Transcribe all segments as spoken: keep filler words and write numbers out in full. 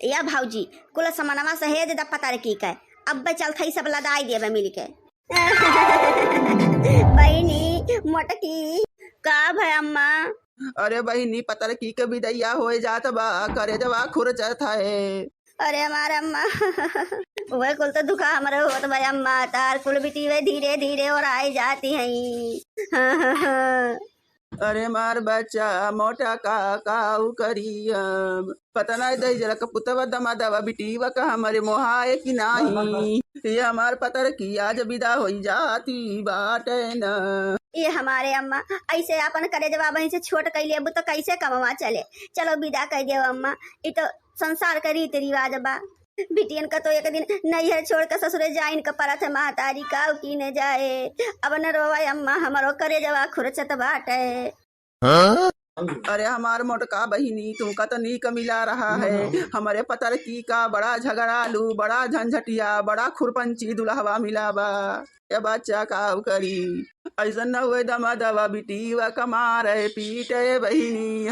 या भौजी, कुल समनवा सहेज द पतरकी के, अब्बे चलत हई सब लदाई देबे मिल के। बहिनी मोटकी। का भय अम्मा? अरे बहिनी, पतरकी के बिदैया होए जात बा, करेजवा खुरचत है। अरे हमार अम्मा, वह कुल तो दुखा हमरे होत बा अम्मा, तार कुल बिटिवे धीरे धीरे ओराई जाती हई। अरे हमार बच्चा मोटा का, काऊ करी अब? पता नहीं दई जरा का पुतवा दमादवा बिटिवा का हमरे मोहाए कि नाही। ये हमार पतरकी आज बिदा होई जाती बाटे न। ये हमारे अम्मा, ऐसे आपन करेजवा बहिन से छोट कइले अबू तो कैसे कमवा चले? चलो बिदा कइ देव अम्मा, ई तो संसार का रीति रिवाज बा। बिटियन का तो एक दिन नैहर छोड़ के ससुरे जाइन का परत है महतारी, काऊ कीने जाए। अब न रोवा अम्मा, हमरो करेजवा खुरचत बाटे। अरे हमार मोटका बहिनी, तुमका तो नीक मिला रहा है। हमरे पतरकी का बड़ा झगड़ालू, बड़ा झंझटिया, बड़ा खुरपंची दुल्हवा मिला बा। ए बच्चा काऊ करी, ऐसन न हुए दमादवा बिटिवा का मारे पीटे बहिनी।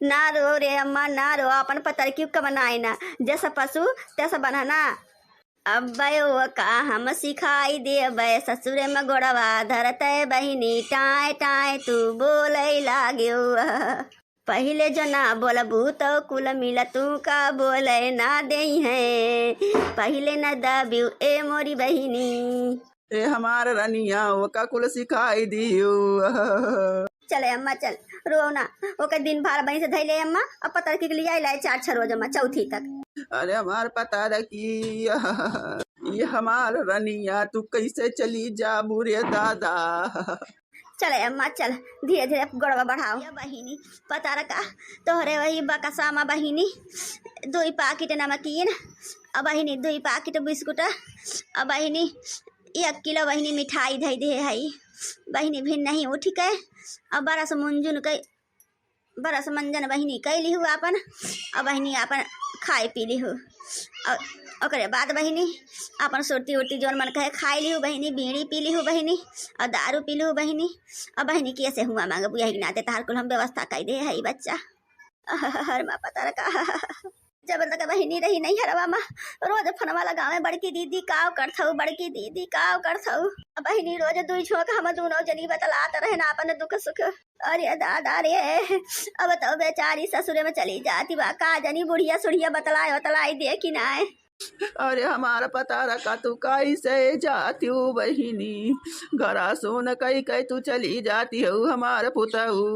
ना रो रे अम्मा, ना रो, अपन पतरकी का बनाए ना, जैसा पशु तैसा बन्हना। अब्बे ओका हम सिखाई देबे, ससुरे में गोड़वा धरते बहिनी, टाँय टाँय तू बोले लाग्यो। पहिले जो ना बोलबू तो कुल मिल तू का बोले ना देई है, पहिले न दबियो ए मोरी बहिनी। ए हमार रनिया, ओका कुल सिखाई दियो। चले अम्मा चल, रो ना, ओके दिन भर बहिन से धैले अम्मा, अब पतरकी के लिए लाए चार छह रोज अम्मा, चौथी तक। अरे हमार पतरकी, ये हमार रनिया, तू कैसे चली जाबू रे दादा? चले अम्मा चल, धीरे धीरे गोड़वा बढ़ाओ। या बहिनी, पतरका, तोहरे वही बकसा में बहिनी, दुई पाकिट नमकीन, अब बहिनी दुई पाकिट बिस्कुट, अब बहिनी एक किलो बहिनी मिठाई धई दे हई। बहिनी भिन नहीं उठ के अब बरस मुंजुन के, बरस मंजन बहिनी कई लिहू आपन, अब बहिनी आपन खाए पी लिहू। और ओकरे बाद बहिनी आपन सुरती उरती जौन मन कहे खाए लिहू बहिनी, बीड़ी पी लिहू बहिनी, और दारू पी लिहू बहिनी। और बहिनी कैसे हुआ मांगबू, यही नाते तहार कुल हम व्यवस्था कई दे हई बच्चा। हर माँ पतरका। जब तक बहिनी रही नैहरवा मा, रोज फोनवा लगावे, "बड़की दीदी, काव करत हऊ? बड़की दीदी, काव करत हऊ?" अब बहिनी रोज दुई झोंक हम दूनो जनी बतलात रहे ना अपन दुख सुख। अरे दादा रे, अब तो बेचारी ससुरे में चली जाती बा, का जनी बुढ़िया सुढ़िया बतलाए बतलाई दे कि नाय। अरे हमार पतरका, तू कैसे जाती हू बहिनी? घरा सुन कई कई तू चली जाती हऊ हमार पुतऊ।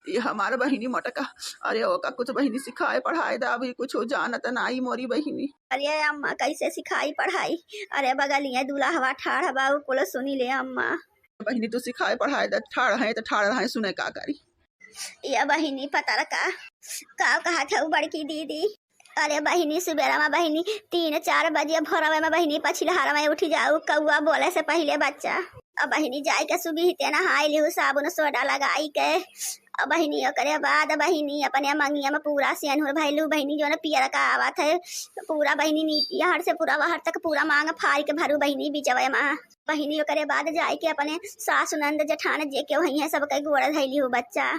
ये हमार बहिनी मोटका, अरे ओका कुछ बहिनी सिखाए पढ़ाए दा, अभी कुछ जानत नाई मोरी बहिनी। अरे अम्मा, कैसे सिखाई पढ़ाई? अरे बगलिया दुल्हवा ठाढ़ बा, उ कुल सुनी ले अम्मा। बहिनी तू सिखाए पढ़ाए दा, ठाढ़ है तो ठाढ़ रहे, सुने का करी। ये बहिनी पतरका, का कहत हऊ बड़की दीदी? अरे बहिनी, सुबेरा मा बहिनी तीन चार बजे भोरवे मा बहिनी पछिलहार मा उठी जाऊ, कौआ बोले से पहिले बच्चा। अब बहिनी जाई के सुबीते नहाई लिहू साबुन सोडा लगाई के। अब बहिनी ओकरे बाद बहिनी अपने मंगिया मा पूरा सेनुर भइलू बहिनी, जौन पियर का आवत है पूरा बहिनी नीति हर से पूरा वहर तक पूरा मांग फारी के भरू बहिनी बिचवे मा। बहिनी ओकरे बाद जाई के अपने सासु नंद जेठान जे के वही है सबके गोड़ धइली हो बच्चा।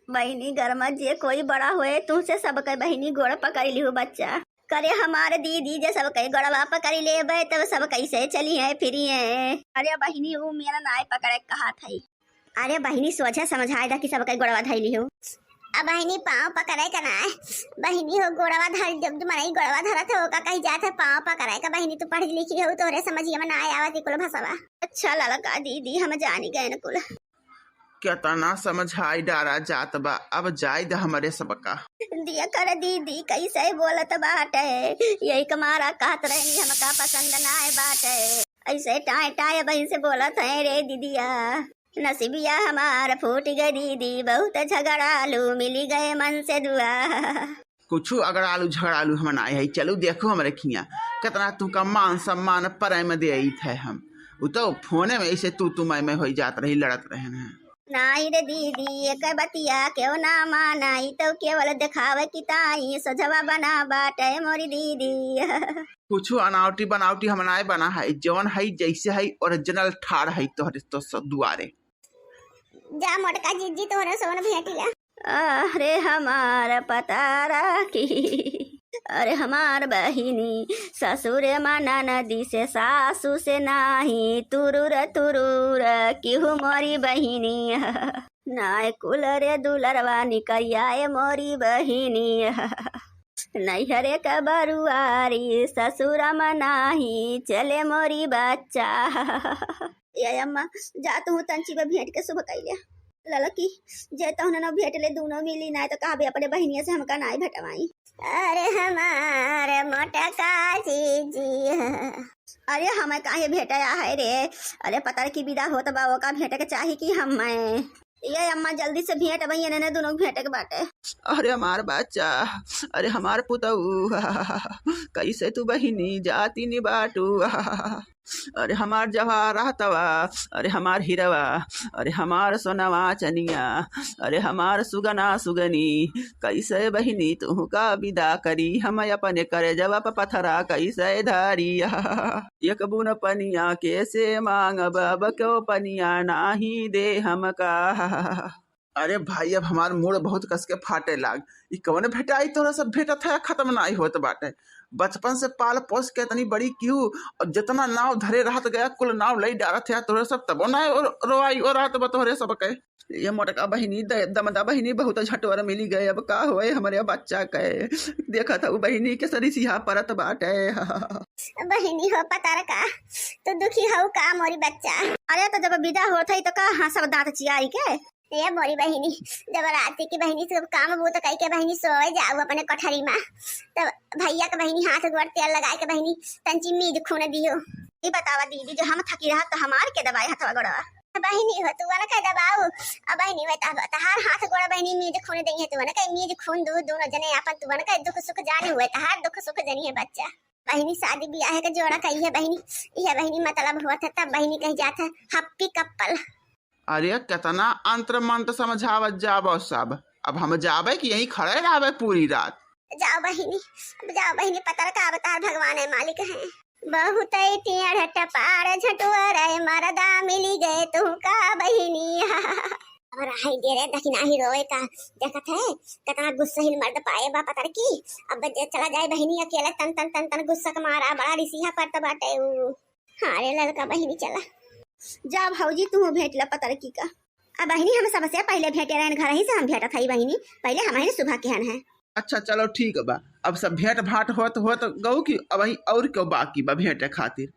बहिनी घर मा जे कोई बड़ा होए, तुहसे सबके बहिनी गोड़ पकड़ लिहु बच्चा। करे हमार दीदी, जे सबके गोड़वा पकड़ लेबे, तब सब कैसे चलिहे फिरिहे? अरे बहिनी, ऊ मेरा नाय पकड़े कहत हई। अरे बहिनी, सोझे समझाए दा कि सबके गोड़वा धइली हो। अब बहिनी, पाँव पकड़े का नाय, बहिनी हो गोड़वा धर, जब मनई गोड़वा धरत हो, ओका कही जात है पाँव पकड़े का। बहिनी, तू पढ़ी लिखी हो, तोहरे समझिया मा नाय आवत ई कुल भसवा। अच्छा ललका दीदी, हम जानी गए न कुल। केतना समझाई डारा जात बा, अब जाई द हमरे सबका। दिया कर दीदी, कैसे बोलत बाटे, यही के मारा कहत रहनी हमका पसंद नाय बाटे। ऐसे टाय टाय बहिन से बोलत है रे दीदिया। नसीबिया हमार फूट गए दीदी, बहुत झगड़ालू मिली गए मन से दुआ। कुछु अगड़ालू झगड़ालू हम नाय है, चलू देखो हमरे खिया, कितना तुमका मान सम्मान परे में देइत है हम। उ तो फोने में ऐसे तू तू मैं मैं होई जात रही, लड़त रहन है। नाई रे दीदी, एक बतिया केहू ना माना, ई तो केवल देखावे की ताई सोझवा बना बाटे मोरी दीदी। कुछु अनावटी बनावटी हम नाय बना है, जवन है जैसे है, ओरिजिनल ठाड़ है तोहरे तो स-, दुआरे। जा मोटका जीजी, तोहरे सोन भेंटिया। अरे हमार पतारा की, अरे हमार बहिनी, ससुर मा ननदी से, सासू से नाही, तुरुर तुरुर, किहू मोरी बहिनी। नाय कुल रे दुलरवा निकरिया ए मोरी बहिनी। नैहरे का बरुआरी, ससुर मा नाही, चले मोरी बच्चा। ए अम्मा, जा तू तंची बा भेंट के शुभ कैले। ललकी, जे तहने न भेंट ले, दूनो मिली, नाय तो कहबे अपने बहिनिया से हमका नाय भेटवाई। अरे हमार मोटका जीजी। अरे हमें काहे भेटाया है रे? अरे पतर की विदा होत बा, ओका भेंटे के चाही कि हमें? ए अम्मा, जल्दी से भेंट बा, एने दूनो भेंटे के बाटे। अरे हमार बच्चा, अरे हमार पुतऊ, कैसे तू बहिनी जाती नि बाटू? अरे हमार जवाहरातवा, अरे हमार हीरवा, अरे हमार सोनवा चनिया, अरे हमार सुगना सुगनी, कैसे बहिनी तुहका विदा करी, हम अपने करेजवा प पथरा कैसे धारी? एक बून पनिया के से मांगब, अब क्यों पनिया नाही दे हमका। अरे भाई, अब हमार मूड़ बहुत कस के फाटे लाग। ई कवन भेटाई तोहरे सब भेटत है, खत्म नाई होत बाटे। बचपन से पाल पोस के इतनी बड़ी किहू, और जितना नाव धरे रहत गया, कुल नाव लई डारत है तोहरे सब, तबो ना रो-, रोवाई ओ रात बा तोहरे सब के। ए मोटका बहिनी, द-, दमदा बहिनी, बहुत झटवर मिली गए, अब का होए हमरे बच्चा के। देखत हऊ बहिनी के सरी सिहा परत बाटे। बहिनी हो पतर का, तू दुखी हऊ का मोरी बच्चा? अरे तो जब विदा होत है तो का हंसब दांत चियाई के? ए मोरी बहिनी, जब राती की बहिनी सब काम बूत कई के बहिनी सोए जाऊ अपने कोठरी मा, तब भैया के बहिनी हाथ गोड़ तेल लगाए के बहिनी तंची मीज खून दियो। ई बतावा दीदी, जो हम थकी रहत तो हमार के दबाई हथवा गोड़वा? बहिनी हो तू न कह दबाऊ, अब बहिनी हो तब तहार हाथ गोड़ बहिनी मीज खून दई है, तू न कह मीज खून दू, दोनों जने आपन तू न कह दुख सुख जाने हुए, तहार दुख सुख जनी है बच्चा। बहिनी शादी बियाह के जोड़ा कही है बहिनी, यह बहिनी मतलब हुआ था तब बहिनी कही जात है happy couple। अरे, केतना अंतर मंत्र समझावत जाबो सब। अब हम जाबे कि यहीं खड़े रहबे पूरी रात? जाओ बहिनी, अब जाओ बहिनी, पतर का अवतार भगवान है, मालिक है। बहुत ही टेढ़ टपार झटुआ रे, मरदा मिली गए तुहका बहिनी। अब रहाई दे रे, दखिना ही रोए का। देखत है, केतना गुस्सा हिल मर्द पाए बा पतर की। अब जे चला जाए बहिनी अकेले, तन, तन, तन, तन गुस्सा के मारा, बड़ा रिसिया परत बाटे ऊ। हाँ रे ललका बहिनी, चला। जा भौजी, तू भेंट ला पतरकी का। आ बहिनी, हम सबसे पहिले भेंटे रहन, घर ही से हम भेंटत हई बहिनी, पहिले हम ही सुबह के हन है। अच्छा, चलो ठीक बा, अब सब भेंट भांट होत होत गऊ कि अब ही और क्यों बाकी बा भेंटे खातिर?